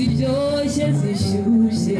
Ziryoshye zishyushye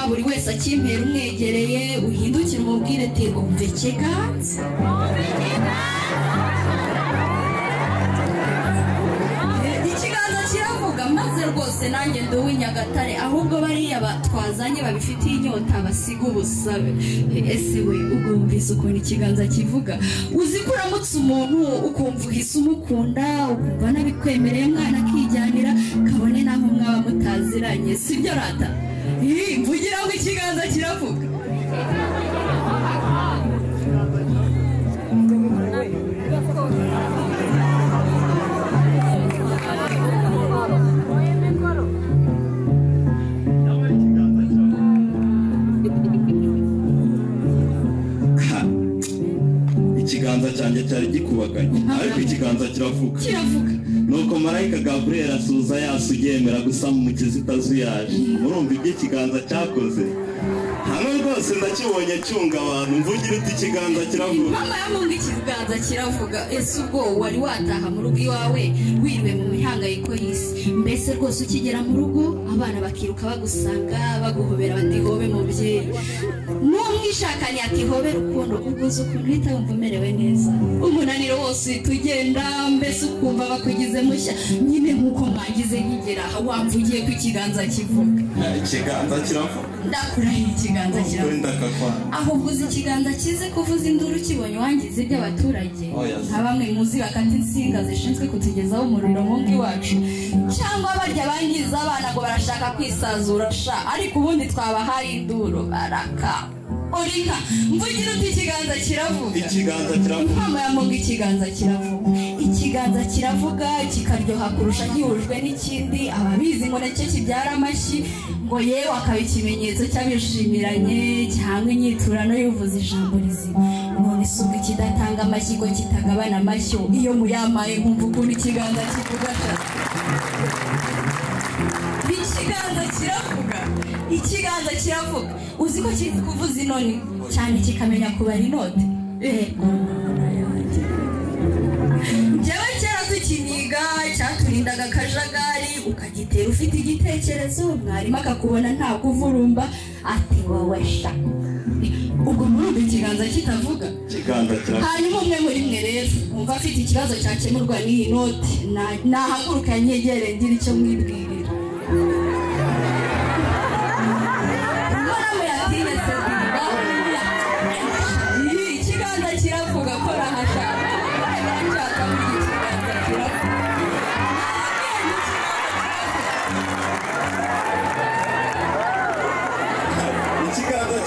Buri wese akimpera umwegereye uhindukire umubwire ati umve ikiganza ikiganza kiravuga maze rwose nanjye ndi uw'Inyagatare ahubwo bariya batwazanye babifitiye inyota basiga ubusabe ese we ugumvise ukuntu ikiganza kivuga uzi ko uramutse umuntu ukumva uhise umukunda ukumva nabikwemereye mwana akijyanira kabone naho mwaba mutaziranye sibyo rata mvugira ngo ikiganza kiravuga Ikiganza cyanjye cyari gikubaganye ariko ikiganza kiravuga kiravuga nuko marayika Gabriel asuza yasugemera gusa mu mukiza itazuyaje murumva ibyo ikiganza cyakoze hano rwose ndakibonye cyunga abantu mvugira uti ikiganza kiravuga mama yamunga ikiganza kiravuga ese ubwo wari wataha mu rugo iwawe wiriwe mu mihangayiko y'isi mbese rwose ukigera mu rugo abana bakiruka bagusanga baguhobera bati hobe mubyeyi n'umwishakanye ati hobe rukundo ubwo ukuntu uhita wumva umerewe neza umunaniro wose uhita ugenda mbese ukumva bakugize mushya nyine nk'uko mwagize nkigera aha wamvugiye ko ikiganza kivuga ikiganza kiravuga ndakurahiye ikiganza kiravuga ahubwo uzi ikiganza kize kuvuza induru kibonye wangiza iby'abaturage nka bamwe muzi bakata insinga zishinzwe kutugezaho umuriro mu ngo iwacu cyangwa barya bangiza abana ngo barashaka kwisazura sha ariko ubundi twabahaye induru baraka Orika mvugira uti ikiganza kiravuga ikiganza kiravuga mama yamunga ikiganza kiravuga ikiganza kiravuga kikaryoha kurusha gihujwe n'ikindi ababizi ngo nacyo kibyara amashyi ngo yewe akaba ikimenyetso cy'abishimiranye cyangwa inyiturano y'uvuze ijambo rizima none amashyi ko kitagabana amashyo iyo muyamaye nkumva ukuntu ikiganza kivuga ikiganza kiravuga ikiganza kiravuga uzi ko kizi kuvuza inoni cyane kikamenya kubara inote njyewe kera tukiniga cyaturindaga akajagari ukagitera ufite igitekerezo mwarimu akakubona nta kuvurumba ati wowe sha ubwo murumva ikiganza kitavuga hanyuma umwe muri mwe rero wumva afite ikibazo cyakemurwa n'iyi note nahaguruka nyegere ngira icyo mwibwirira ikiganza kiravuga ko rahashaka ikiganza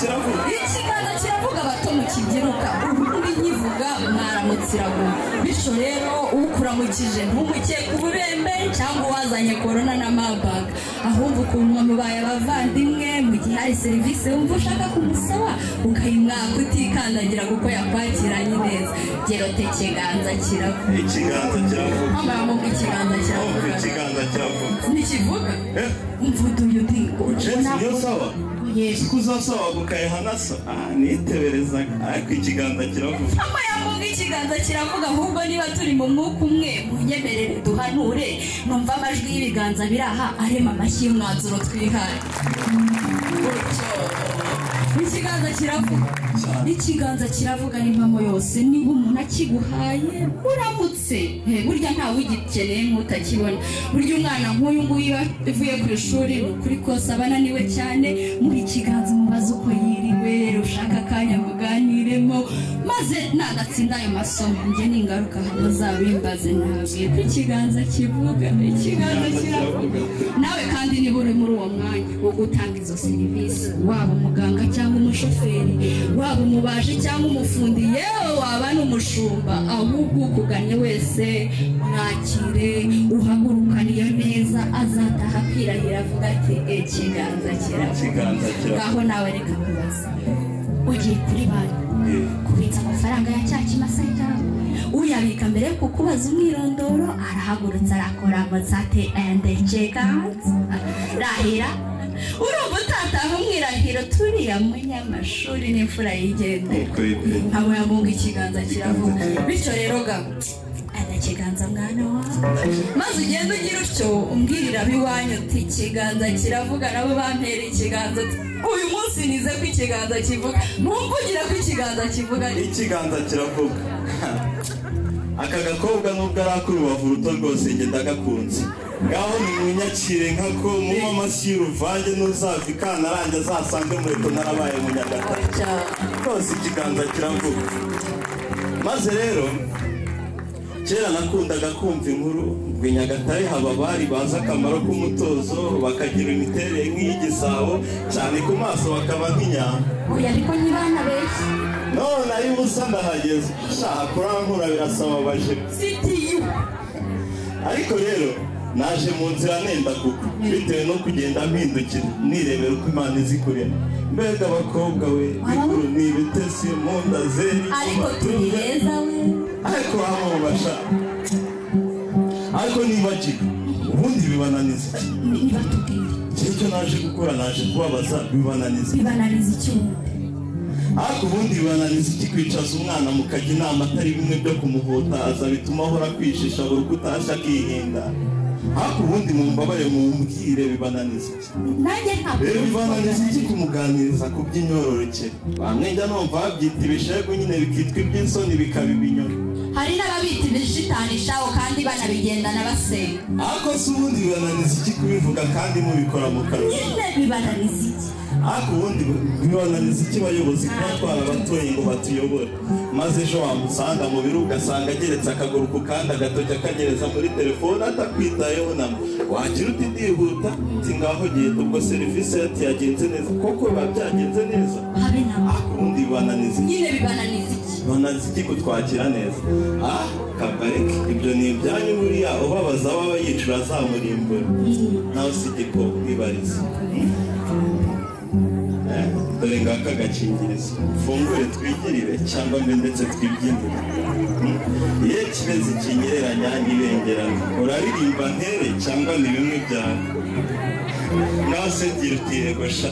kiravuga abato mukibyiruka ubundi nkivuga mwaramutse iraguma bityo rero ukuramukije ntumukeke ububembe cyangwa uwazanye korona na mabaga ahubwo ukuntu mubaye abavandimwe mu gihe hari serivisi wumva ushaka kumusaba ukayimwaka utikandagira kuko yakwakiranye neza gerote ikiganza kiravuga ikiganza kiravuga ikiganza kiravuga ikiganza kiravuga ntikivuga mvuduye utingo niyo sawa kuzasaba gukayihanasa niteberezaga ariko ikiganza kiravuga amayamunga ikiganza kiravuga ahubwo niba turi mu mwuka umwe munyemerere duhanure numva amajwi y'ibiganza biraha arema amashyi y'umwanzuro twihaye ikiganza kiravuga ikiganza kiravuga n'impamo yose niba umuntu akiguhaye uramutse burya ntawe ugikeneye nk'utakibona burya umwana nk'uyu nguyu uvuye ku ishuri ni ukuri kose aba ananiwe cyane muri ikiganza umubaze uko yiriwe ushaka akanya muganiremo maze nadatsinda ayo masomo njye ningaruka hano zabimbaze nabwiye ko ikiganza kivuga ikiganza kiravuga nawe kandi niba uri muri uwo mwanya wo gutanga izo serivisi waba umuganga cyangwa umushoferi waba umubaji cyangwa umufundi yewe waba n'umushumba ahubwo ukugannye wese mwakire uhagurukane iyo neza azataha kwirahira avuga ati ikiganza kiravuga ngaho nawe reka kubaza ugiye kuri banki kubitsa amafaranga ya cya kimasa cyawe uyabika mbere yo kukubaza umwirondoro arahagurutse arakora ate ende ikiganza rahira urumva utataha umwirahiro turiya munyamashuri n'imfura yigendera ntabwo yamunga ikiganza kiravuga bityo rero gabo ikiganza mwana wawe maze ugende ugira utyo umbwirira ab'iwanyu uti ikiganza kiravuga nabo bampera ikiganza uyu munsi nize ko ikiganza kivuga mumvugira ko ikiganza kivuga ikiganza kiravuga aka gakobwa nubwo ari ak'urubavu ruto rwose njye ndagakunze ngaho nimwinyakire nkako muba amashyi y'uruvange n'uzava ikantarange azasange muheto narabaye munyagatare rwose ikiganza kiravuga maze rero kera nakundaga kumva inkuru ngo i Nyagatare haba abari bazi akamaro k'umutozo bakagira imiterere nk'iy'igisabo cyane ku maso bakaba nk'inyama oya ariko ntibana benshi none ari busa ndahageze shaka kurankura birasaba abajipo sitiyu ariko rero naje mu nzira nenda kuko bitewe no kugenda mpindukira nirebera uko Imana izi kurema mbega abakobwa we bikuru ni ibitesi mu nda zeri ariko turi beza we ariko bamubasha ariko nibagiwe ubundi bibananiza nibatubwire icyo naje gukora naje kubabaza bibananiza bibananiza iki ubundi ariko ubundi bibananiza iki kwicaza umwana mukajya inama atari bimwe byo kumuhutaza bituma ahora kwishisha buri uko utashye akihinda ariko ubundi mumbabare mumbwire bibananiza iki nanjye ntabwo rero bibananiza iki kumuganiriza ku by'imyororokere bamwe njya numva babyita ibishegu nyine bikitwa iby'isoni bikaba ibinyoro hari n'ababita ibishitanishaho kandi banabigendana basenga ariko se ubundi bibananiza iki kubivuga kandi mubikora mu kanwa nyine bibananiza iki ariko ubundi bibananiza iki bayobozi kuba twarabatoye ngo batuyobore maze ejo wamusanga mu biro ugasanga ageretse akaguru ku kandi agatoki akagereza muri telefone atakwitayeho namba wagira uti ndihuta uti ngaho genda ubwo serivisi yati yagenze neza koko biba byagenze neza habe nabo ariko ubundi bibananiza iki nyine bibananiza iki bibananiza iki kutwakira neza ah kabareke ibyo ni ibyanyu buriya ubabaza waba yicura azamurimbura nawe si igiko mwibariza Dore ngaka agakingirizo, mfungure twigirire cyangwa mbe ndetse twibyinire. Ye kibezi kinyereranya n'ibengerana, uraririmba ntere cyangwa ni bimwe byawe. Nawe se gira uti yego sha,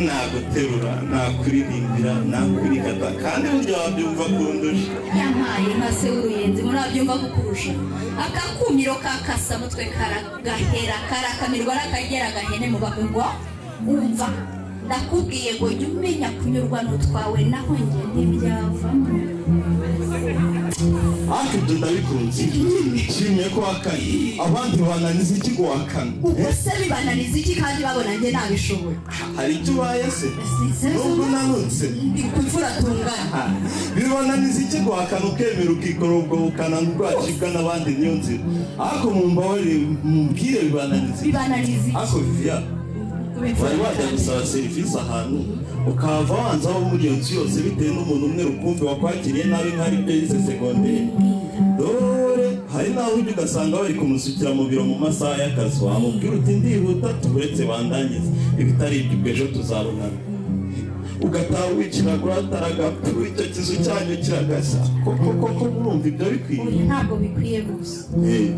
naguterura, nakuririmbira, nakurigata, kandi burya wabyumva kundusha. Yampaye nka se w'uruyenzi, murabyumva kukurusha. Akakumiro kakasamutwe karagahera, karakamirwa n'akagera gahene mu bakugwa. Umva ndakubwiye ngo jya umenya kunyurwa n'utwawe, naho njye ntibyavamo. Ariko ibyo ndabikunze, nshimye ko wakanye. Abandi bananiza iki guhakana? Ubwo se bibananiza iki kandi babona njye nabishoboye? Hari icyo ubaye se? Nubwo unanutse Ndi ku mfura tungana. Bibananiza iki guhakana ukemera ukikora ubwo bukana rwacibwa n'abandi? Niyo nzira. Ariko mumbabarire mumbwire, bibananiza iki? Bibananiza iki? Ariko Vivian, wari wajya gusaba serivisi ahantu ukahava wanza aho muri iyo nzu yose bitewe n'umuntu umwe rukumbi wakwakiriye nabi nk'aho ibyo yize segonderi? Dore hari n'aho ujya ugasanga bari kumusukira mu biro mu masaha y'akazi, wamubwira uti ndihuta tuburetse bandangize, ibitari ibyo ubwo ejo tuzabonana, ugataha wiciragura ataragapfu, icyo kizu cyanyu kiragashya. Koko koko murumva ibyo bikwiye? Oya, ntabwo bikwiye gusa. Eh,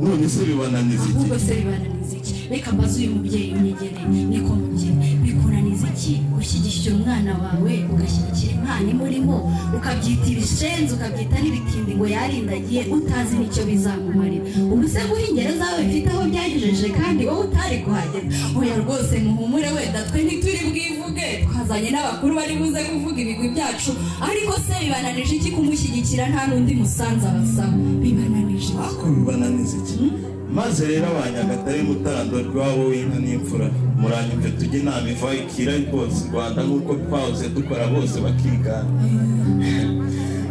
none se bibananiza iki? Ahubwo se bibananiza iki? Reka mbaze uyu mubyeyi unyegereye. Niko mubyeyi, bikunaniza iki gushyigikira umwana wawe, ugashyigikira impano imurimo, ukabyita ibishenzi, ukabyita n'ibitindi ngo yarindagiye, utazi n'icyo bizamumarira? Ubu se guha ingero zawe bifite aho byagejeje kandi wowe utari kuhagera? Oya rwose muhumure, wenda twe ntituri bwivuge, twazanye n'abakuru bari buze kuvuga ibigwi byacu. Ariko se bibananije iki kumushyigikira nta n'undi musanzu abasaba? Bibananije iki? Ariko bibananiza iki? Maze rero Abanyagatare, Mutarandorwa iwabo w'inka n'imfura, muranyumve tujye inama iva ikira rwose u Rwanda nk'uko twahoze dukora bose bakigana.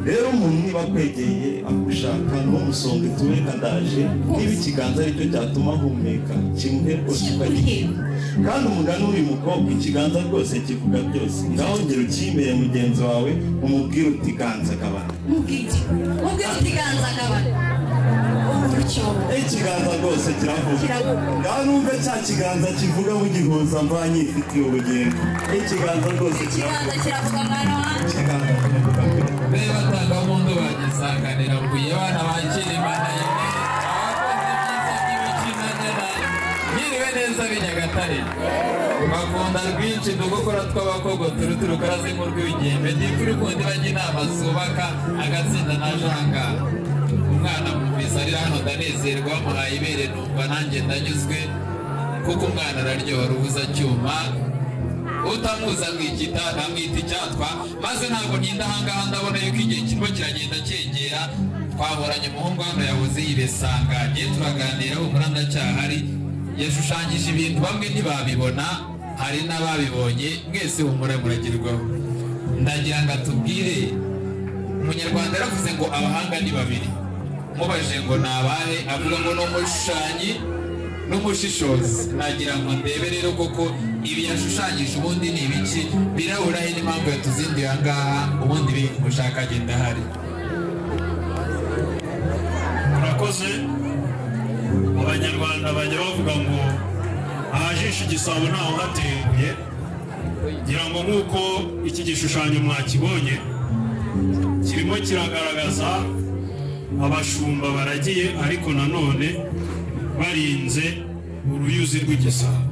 Rero umuntu niba akwegeye agushaka, ntumusonge, tureka ndaje. Niba ikiganza aricyo cyatuma ahumeka, kimuhe rwose ukagiha. Kandi umugani w'uyu mukobwa, ikiganza rwose kivuga byose. Ngaho ngera ukimere mugenzi wawe, umubwire uti ganza gabana. Mubwire uti ganza gabana gutyo. Ikiganza rwose kiravuga. Kiravuga. Ngaho numve cya kiganza kivuga mugihuza mvanyifitiye ubugingo. Ikiganza rwose kiravuga. Ikiganza kiravuga mwana wanjye. Ikiganza kiravuga pe. Be batangamuntu bagisanganira mbuye, abana bakira Imana yemeye, abakoze ibyiza by'ibikinanyana. Mwiriwe neza b'i Nyagatare. Bakunda rwinshi dugukora tw'abakogotura uturukarazi mu rw'ibigembe, ndimfura ukundi bajya inama zubaka agatsinda na janga. Umwana mwumvise arira hano ndanezerwa, muhaye ibere numva nanjye ndanyuzwe, kuko umwana araryoha urubuza cyuma utamuza mwikita nkamwita icyatwa. Maze ntabwo ntinda ahangaha, ndabona yuko igihe kirimo kiragenda cyegera. Twahoranye umuhungu hano yahoze yiresanga, ngiye turaganira, humura ndacyahari. Yashushanyije ibintu bamwe ntibabibona, hari n'ababibonye. Mwese humura muragerwaho. Ndagira ngo atubwire. Umunyarwanda yaravuze ngo abahanga ni babiri, mubajije ngo ni abahe, avuga ngo ni umushushanyi n'umushishozi. Nagira ngo ndebe rero koko ibi yashushanyije ubundi ni ibiki, birahura he n'impamvu yatuzinduye aha ngaha? Ubundi biri kumushaka agenda ahari. Murakoze. Abanyarwanda bajya bavuga ngo ahajisha igisabo ntaho hateguye. Ngira ngo nk'uko iki gishushanyo mwakibonye, kirimo kiragaragaza abashumba baragiye ariko nanone barinze uruyuzi rw'igisabo.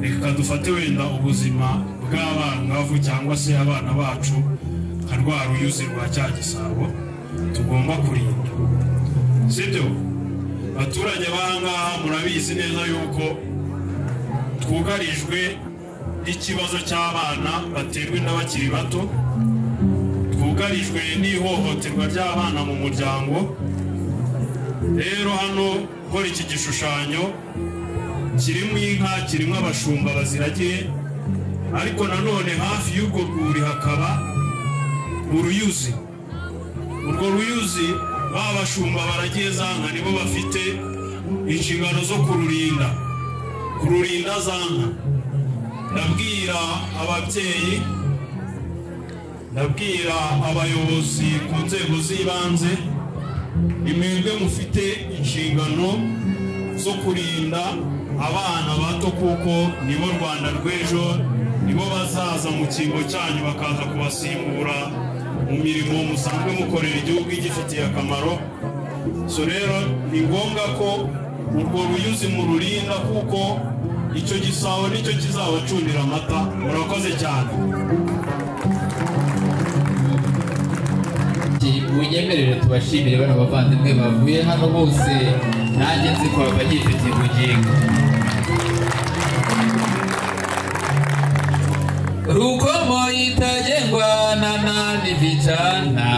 Reka dufate wenda ubuzima bw'abangavu cyangwa se abana bacu nka rwa ruyuzi rwa cya gisabo tugomba kurinda, sibyo? Abaturage b'ahangaha murabizi neza yuko twugarijwe n'ikibazo cy'abana baterwa inda bakiri bato, twugarijwe n'ihohoterwa ry'abana mu muryango. Rero hano nkora iki gishushanyo kirimo inka, kirimo abashumba baziragiye, ariko nanone hafi y'urwo rwuri hakaba uruyuzi. Urwo ruyuzi ba bashumba baragiye za nka nibo bafite inshingano zo kururinda, kururinda za nka. Ndabwira ababyeyi, ndabwira abayobozi ku nzego z'ibanze, ni mwebwe mufite inshingano zo kurinda abana bato kuko nibo Rwanda rw'ejo, Nibo bazaza mu cyimbo cyanyu bakaza kubasimbura mu mirimo musanzwe mukorera igihugu igifitiye akamaro. So rero ni ngombwa ko urwo ruyuzi mururinda, kuko icyo gisabo nicyo kizabacundira amata. Murakoze cyane. Munyemerere tubashimire bano bavandimwe bavuye hano bose, nanjye nzi ko bagifitiye ubugingo. Rukomo itajengwa na nani vijana,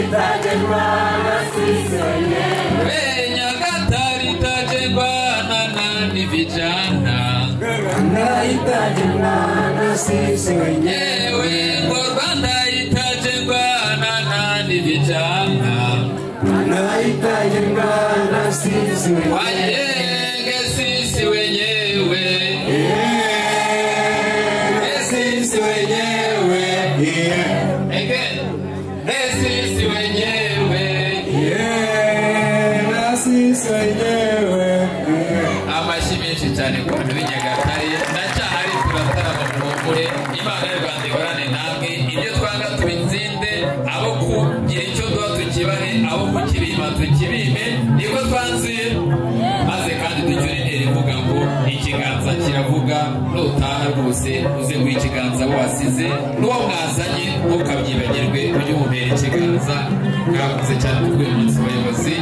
itajengwa na sisi wenyewe. Nyagatare itajengwa na nani vijana, itajengwa na sisi wenyewe. Ngo Rwanda itajengwa na nani vijana, itajengwa na sisi wenyewe. Wajenge sisi wenyewe, sisi wenyewe. Again, sisi wenyewe, na sisi wenyewe. Amashyi menshi cyane ku bantu b'i Nyagatare. Ndacyahari, turatarama muhumure. Imana y'u Rwanda ihorane namwe. Ibyo twanga tubitsinde, abo kugira icyo duha tukibahe, abo kukibima tukibime, niko twanzuye. Maze kandi ducyure intera ivuga ngo ikiganza kiravuga. Nutaha rwose uze guha ikiganza abo wasize n'uwo mwazanye, ntukabyibagirwe, ujye umuhera ikiganza. Mwakoze cyane kubw'uyu munsi bayobozi.